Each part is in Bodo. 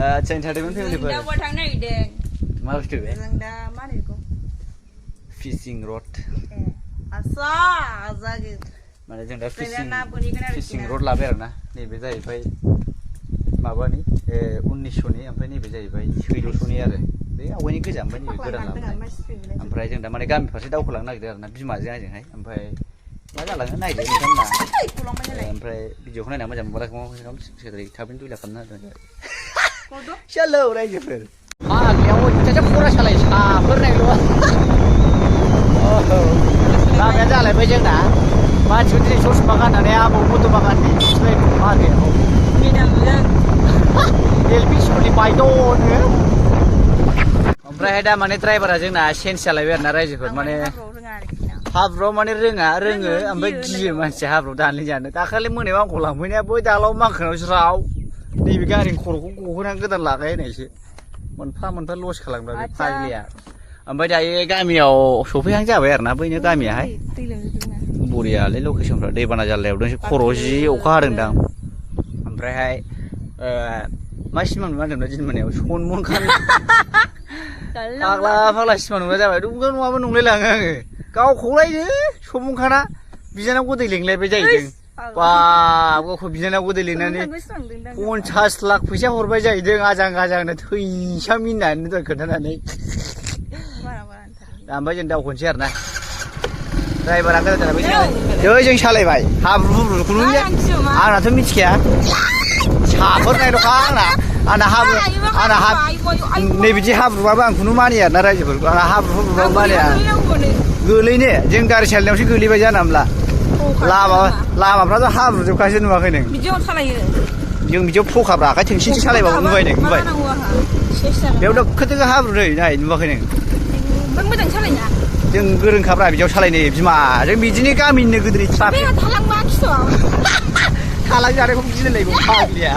Change hadimon family जों दा बहा थांनो नागिरदों मा बुस्थु बे जों दा मा होनो बेखौ fishing rod आसा जागोन माने जों दा ना बोनहैगोन आरोखि fishing rod लाबाय आरोना नैबे जाहैबाय माबानि 1900नि ओमफ्राय नैबे जाहैबाय 1600नि आरो बे आवगायनि गोजाम ओमफ्राय नैबे गोदान लाबाय ओमफ्राय जों दा माने गामि फारसे दावखोलांनो नागिरदों आरोना बिमाजों आंजोंहाय ओमफ्राय मा जालाङो नायदो नोंथांमोना ओमफ्राय भिडिअखौ नायना मोजां मोनबालाय थाबैनो दुइला खालामना होदों हेलौ रायजोफोर फाग्लियाव सासे फरायसालि साफोरनायल' लामाया जालायबाय जोंना मानसिफोर दिनै ससमा गाननानै आबौ मथ'मा गाननि माबायाव एलपि स्कुलनि बायद'नो ओमफ्रायहाय दा माने ड्राइभारा जोंना चेन्ज जालायबाय आरोना रायजोफोर माने हाब्रुआव माने रोङो ओमफ्राय गियो मानसिया हाब्रुआव दानलि जानो दाखालि मोनायाव आंखौ लांफैनाया बै दालाव मांखोनाव ज्राव नैबे गारिनि खर'खौ गहोनानै गोदान लागायनायसो मोनफा मोनफा लस खालामग्रा बे फाग्लिया ओमफ्राय दायो गामियाव सफैहां जाबाय आरोना बैनो गामियाहाय बरियालै लकेसनफ्रा दैबाना जालायावदोंसो खर'आव जि अखा हादोंदां ओमफ्रायहाय मा सिमां नुवा होनदोंना दिन मोनायाव सनमन खान फाग्ला सिमां नुग्रा जाबाय नंगौ नङाबो नंलायलाङो आङो गावखौलायनो सनमनखाना बिनानाव गोदै लिंलायबाय जाहैदों बाब गावखौ बिनानाव गोदै लिंनानै 50 लाख फैसा हरबाय जाहैदों आजां गाजांनो थैसा मिनिनानै दहाय खोन्थानानै ओमफ्राय जों दावखोनोसै आरोना ड्राइभारा गोदान जाबाय जों सालायबाय हाब्रु हुब्रुखौनो आंनाथ' मिथिखाया साफोरनायल'खा आंना नैबिदि हाब्रुबाबो आंखौनो मानिया आरोना रायजोफोरखौ आंना हाब्रु हुब्रुबाबो मानिया गोलैनो जों गारि सालायनायावसो गोलैबाय जाना होमब्ला लामाफ्राथ' हाब्रुजोबखासो नुवाखै नों बिदियाव सालायो जों बिदियाव फखाब्रा आखाय थोंसिंसो सालायबाबो नुबाय नों नुबाय बेयाव दोखो दोखो हाब्रु नै नाय नुवाखै नों मोजां सालायना जों गोरोंखाब्रा बिदियाव सालायनो बिमा जों बिदिनो गामिनिनो गोदोनि ट्राफिक थालांबा खिथ'आव थालां जानायखौ बिदिनो लायगौ फाग्लिया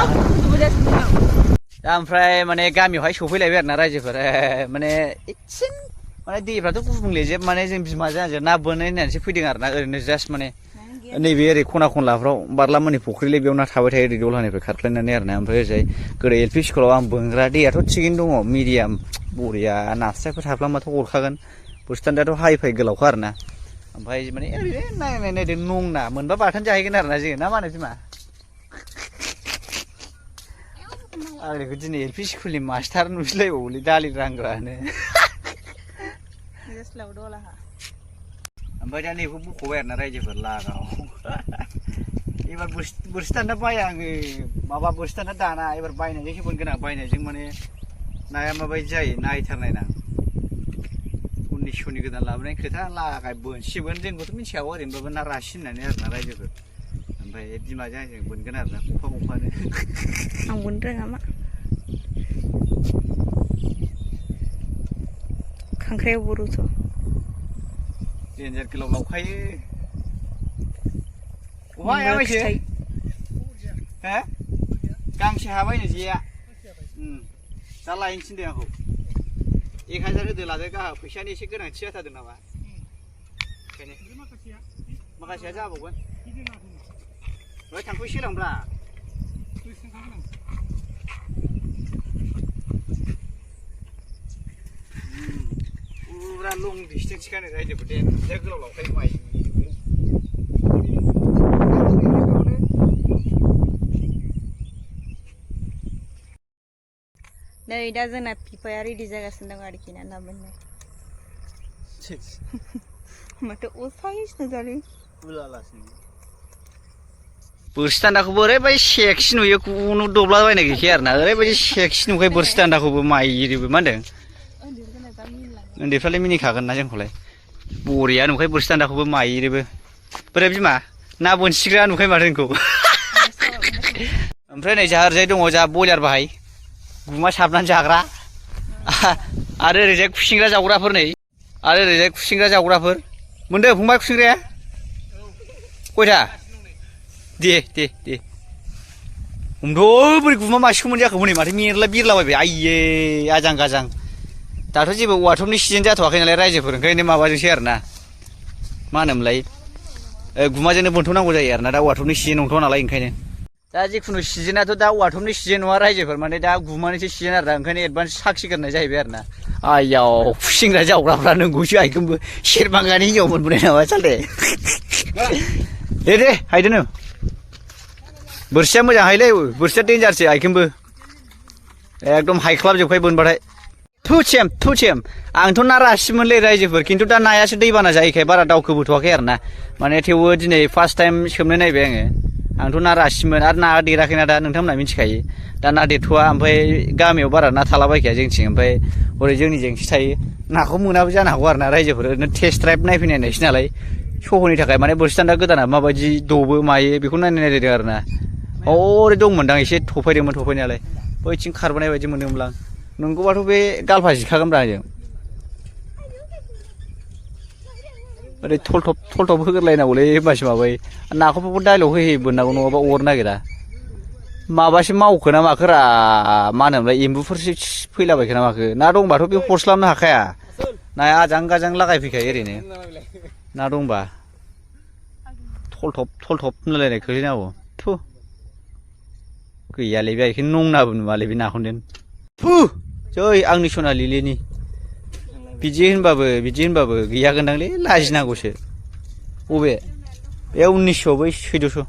दा ओमफ्राय माने गामियावहाय सफैलायबाय आरोना रायजोफोर माने एसे माने दैफ्राथ' गुबुंले जेब माने जों बिमाजों आंजों ना बोनो होननानैसो फैदों आरोना ओरैनो जास्ट माने नैबे ओरै खना खनलाफ्राव बारलामोननि फुख्रिलै बेयाव ना थाबाय थायो ओरै दलहानिफ्राय खारख्लायनानै आरोना ओमफ्राय ओरैजाय गोदो एल पि स्कुलाव आं बोनग्रा दैयाथ' थिगैनो दङ मिडियाम बरिया नास्रायफोर थाफ्लांबाथ' अरखागोन बुस्थुआनोथ' हाइ फाइ गोलावखा आरोना ओमफ्राय माने ओरैनो नायदों नंना मोनबा बाथोन जाहैगोन आरोना जोङो ना मा होनो बिमा आंनिखौ दिनै एल पि स्कुलनि मास्टार नुसैलायबावोलै दालि रानग्रानो ओमफ्राय दा नैखौ बख'बाय आरोना रायजोफोर लागाव एबार बोरसि दान्दा बाया आङो माबा बोरसि दान्दा दाना एबार बायनायजोंसो बोनगोन आं बायनायजों माने नाया माबायदि जायो नायथारनायनां 1900नि गोदान लाबोनाय खोथा लागाय बोनसिगोन जोंखौथ' मिथिखागौ ओरैनोबाबो ना रासि होननानै आरोना रायजोफोर ओमफ्राय बिमाजों आंजों बोनगोन आरोना गंफानो आं बोननो रोङा मा खांख्रायाव बरुथ' देन्जार गोलाव लावखायो अहा हाबायसो हो गांसे हाबायनो जेया दा लायनो थिनदों आंखौ 1000 होदो लादो गाहा फैसानि एसे गोनांथि जाथारदों नामा ओंखायनो माखासेया जाबावगोन ओमफ्राय थांफै सोलांब्रा पुरा लं डिस्टेन्स खानो रायजोफोर देन्जार गोलाव लावखायो माइ नै दा जोंना बिफाया रेडि जागासिनो दं आरोखि ना बोननो माथो असाइसनो जादों बोरसि दान्दाखौबो ओरैबायदि सेक्सि नुयो खुनु दब्लाबायनाय गैखाया आरोना ओरैबायदि सेक्सि नुखायो बोरसि दान्दाखौबो माइरिबो मा होनदों उन्दैफ्रालाय मिनिखागोन ना जोंखौलाय बरिया नुखायो बोरसि दान्दाखौबो माइरिबो बोरै बिमा ना बोनसिग्रा नुखायो माथो नोंखौ ओमफ्राय नै जाहा ओरैजाय दङ जाहा बयलार बाहाय गुमा साबनानै जाग्रा आरो ओरैजाय खुसिंग्रा जावग्राफोर नै आरो ओरैजाय खुसिंग्रा जावग्राफोर मोनदों फंबाय खुसिंग्राया खयथा दे हमद' बोरै गुमा मासेखौ मोनजाखो हनै माथो मेरला बिरलाबायबाय आइये आजां गाजां दाथ' जेबो औवाथबनि सिजोन जाथ'वाखै नालाय रायजोफोर ओंखायनो माबाजोंसै आरोना मा होनोमोनलाय गुमाजोंनो बोनथ'नांगौ जायो आरोना दा औवाथबनि सिजोन नंथ'आ नालाय ओंखायनो दा जिखुनु सिजोनाथ' दा औवाथबनि सिजोन नङा रायजोफोर माने दा गुमानिसो सिजोन आरो ओंखायनो एडभान्स साखिगोरनाय जाहैबाय आरो ना आयाव खुसिंग्रा जावग्राफ्रा नोंगौसो आइखोमबो सेरमांगानि हिनजाव मोनबोनाय नामा साले दे हायदो नों बोरसिया मोजां हायलै बोरसिया डेन्जारसो आइखोमबो एकदम हायख्लाबजोबखायो बोनबाथाय थुसेम आंथ' ना रासिमोनलै रायजोफोर खिन्थु दा नायासो दैबाना जायैखाय बारा दावखोबोथ'वाखै आरो ना माने थेवबो दिनै फार्स्ट टाइम सोमनो नायबाय आंथ' ना रासिमोन आरो ना देराखैना दा नोंथांमोना मिथिखायो दा ना देरथ'वा ओमफ्राय गामियाव बारा ना थालाबायखाया जोंथिं ओमफ्राय हरै जोंनिजोंसो थायो नाखौ मोनाबो जानो हागौ आरो ना रायजोफोर ओरैनो टेस्ट द्राइभ नायफैनायसो नालाय सहरनि थाखाय माने बोरसि दान्दा गोदाना माबायदि दबो मायो बेखौ नायदों आरो ना हरै दंमोनदां एसे थफायदोंमोन थफायनायालाय बैथिं खारबोनाय बायदि मोनदोंमोन आं नंगौबाथ' बे गालफा जिखागोनब्रा आंजों ओरै थलथब होगोरलायनांगौलै होमबासो माबायो नाखौबो दाइलग होयै बोननांगौ नङाबा अरनो नागिरा माबासो मावखो ना माखोरा मा होनोमोनलाय एम्बुफोरसो फैलाबायखो ना माखो ना दंबाथ' बे हरस्लाबनो हाखाया नाया आजां गाजां लागायफैखायो ओरैनो ना दंबा थलथब होनलायनाय खोलैनांगौ थु गैयालै बे बेखौनो नंनाबो नुवालै बे नाखौनो जै आंनि सनालिलेनि बिदि होनबाबो गैयागोनदांलै लाजिनांगौसो बबे बे 1900 बै 1400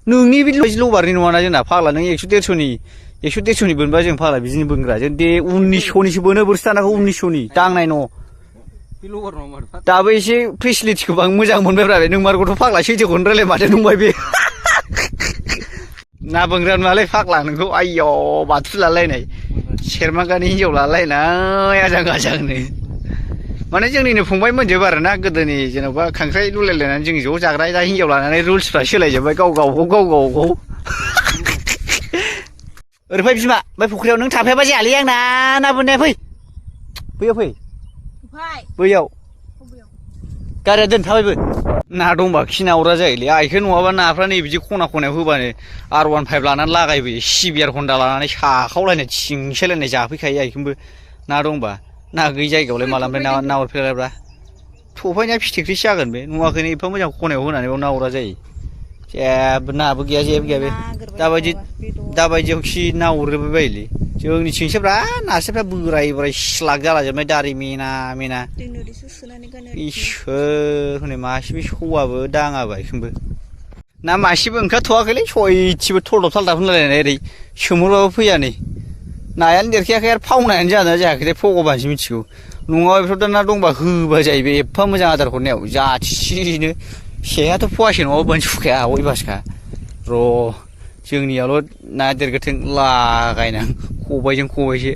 नोंनि बे लबारनि नङाना जोंना फाग्ला नों 100-150नि बोनबा जों फाग्ला बिदिनो बोनग्रा जों दे 1900निसो बोनो बोरसि दानाखौ 1900नि दांनाय न' दाबो एसे फेसिलिटिखौ आं मोजां मोनबायब्रा बे नोंमारगौथ' फाग्ला सैथोखौनो रायलाय माथो नंबाय बे ना बोनग्रा नुवालै फाग्ला नोंखौ आयौ बाथुल लालायनाय सेरमांगानि हिनजाव लालायनाय आजां गाजांनो माने जोंनिनो फंबाय मोनजोब आरो ना गोदोनि जेन'बा खांख्राइ लुलायलायनानै जों ज' जाग्रा दा हिनजाव लानानै रुल्सफ्रा सोलायजोब्बाय गाव गावबागाव ओरैफाय बिमा बै फुख्रियाव नों थाफायाबा जायालै आंना ना बोननाया बैयाव फै बैयाव गारिया दोनथाबायबो ना दंबा खिनावरा जायोलै आइखो नङाबा नाफ्रा नै बिदि खनायाव होबानो R15 लानानै लागायबोयो सिबिआर हन्दा लानानै साखावलायनाय थिंसायलायनाय जाफैखायो आइखोमबो ना दंबा ना गैयि जायगायावलाय मालानिफ्राय ना हरफेरलायब्रा थफायनाया फिथिख्रिसो जागोन बे नुवाखैनो एफा मोजां खनायाव होनानै बेयाव ना हरा जायो जेबो नाबो गैया जेबो गैया बे दाबायदियाव खि ना हरोबो बायोलै जोंनिथिंसोब्रा नास्रायफ्रा बोराय स्लाग जालाजोबनाय दारि मेना इसोर हनै मासेबो सौआबो दाङाबो एखमबो ना मासेबो ओंखारथ'वाखैलै सयथिबो थलदब थालदाब होनलायनाय ओरै सोंहरबाबो फैया नै नायानो देरखायाखै आरो फावनायानो जादोंना जायाखै भगबानसो मिथिगौ नङाबा बेफोर दा ना दंबा होबा जायो बे एफा मोजां आदार हरनायाव जाथिनो सेहाथ' फवासे नङाबा बोन सुखाया अयबासखा र' जोंनियावल' ना देरगोथों लागायनां खबाइसो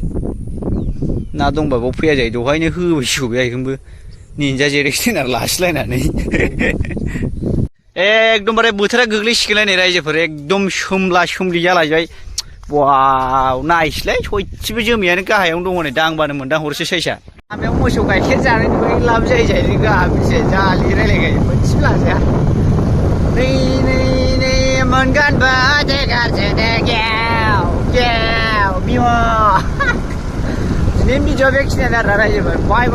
ना दंबा बाव फैया जायो दहायनो होबोसिगौ बे आइखोमबो निन्जा जेरेक्सटेनार लासिलायनानै एकदमबारे बोथोरा गोग्लैसिगोनलाय नै रायजोफोर एकदम सोमला सोमलि जालायबाय वाव नायसैलाय सयथिबो जोमैयानो गाहायावनो दङ नै दांबानो मोनदां हरसे साइसआ गामियाव मोसौ गाइखेर जानायनि बागै लाब जायो जाहैदों गामिसे जालि रायलायगायो मोनसेबो लाजाया नै मोनगोन बादेगारसे गेव बिमा दिनै भिडिअ बेखिनियानो आरो रायजोफोर बाय